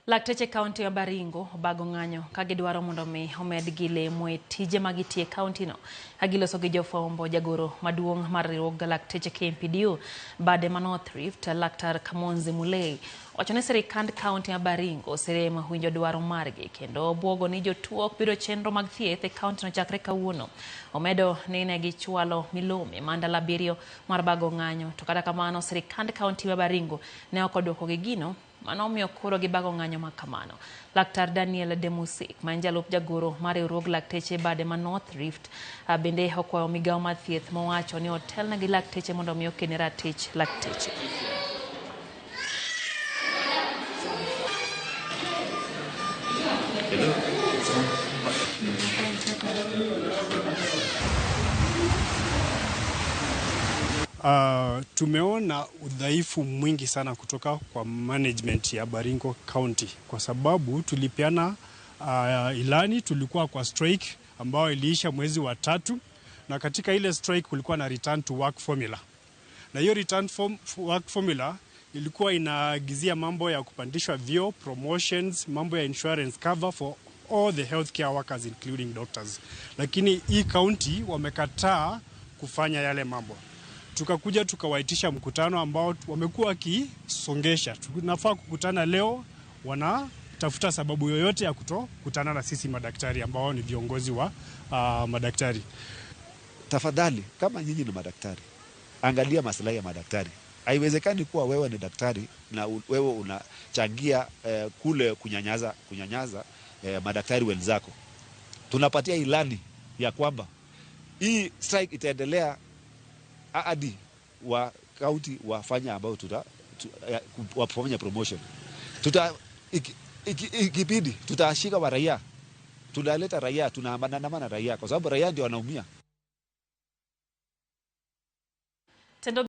Lakteche kaunti ma Baringo obago ng'anyo ka gidwaro mondo mi omedgi lemo e tije ma gitiyo e kauntino. Ka giloso gi jofwambo, jagoro maduong' mar riwruog lakteche KMPDU bade ma North Rift, Laktar Kamonzi Mulei, wacho ni sirikand kaunti ma Baringo oserem winjo dwaro margi kendo buogo ni jotuo ok biro chenro mag thieth e kauntino chakre kawuono. Omedo ni ne gichwalo milome ma ndalo 7 mar bago ng'anyo, to kata kamano sirikand kaunti ma Baringo ne ok odwokogi gino mano omiyo koro gibago ng'anyo ma kamano. Laktar Daniel Demusik, ma en jalup jagoro mar riwruog lakteche bade ma North Rift, bende okwayo migawo mar thieth mowacho ni otelne gi lakteche mondo mi okene ratich lakteche. Tumeona udhaifu mwingi sana kutoka kwa management ya Baringo County kwa sababu tulipeana ilani, tulikuwa kwa strike ambayo iliisha mwezi wa 3, na katika ile strike kulikuwa na return to work formula, na hiyo return to work formula ilikuwa inaagizia mambo ya kupandishwa vyeo, promotions, mambo ya insurance cover for all the healthcare workers including doctors. Lakini hii county wamekataa kufanya yale mambo. Tukakuja tukawaitisha mkutano ambao wamekuwa wakisongesha. Tunafaa kukutana leo, wanatafuta sababu yoyote ya kutokutana na sisi madaktari ambao ni viongozi wa madaktari. Tafadhali, kama nyinyi ni madaktari, angalia maslahi ya madaktari. Haiwezekani kuwa wewe ni daktari na wewe unachangia kule kunyanyaza madaktari wenzako. Tunapatia ilani ya kwamba hii strike itaendelea hadi wa county wafanya ambao wafanya promotion. Ikibidi tutashika wa raia, tunaleta raia, tunaandamana na raia kwa sababu raia ndio wanaumia.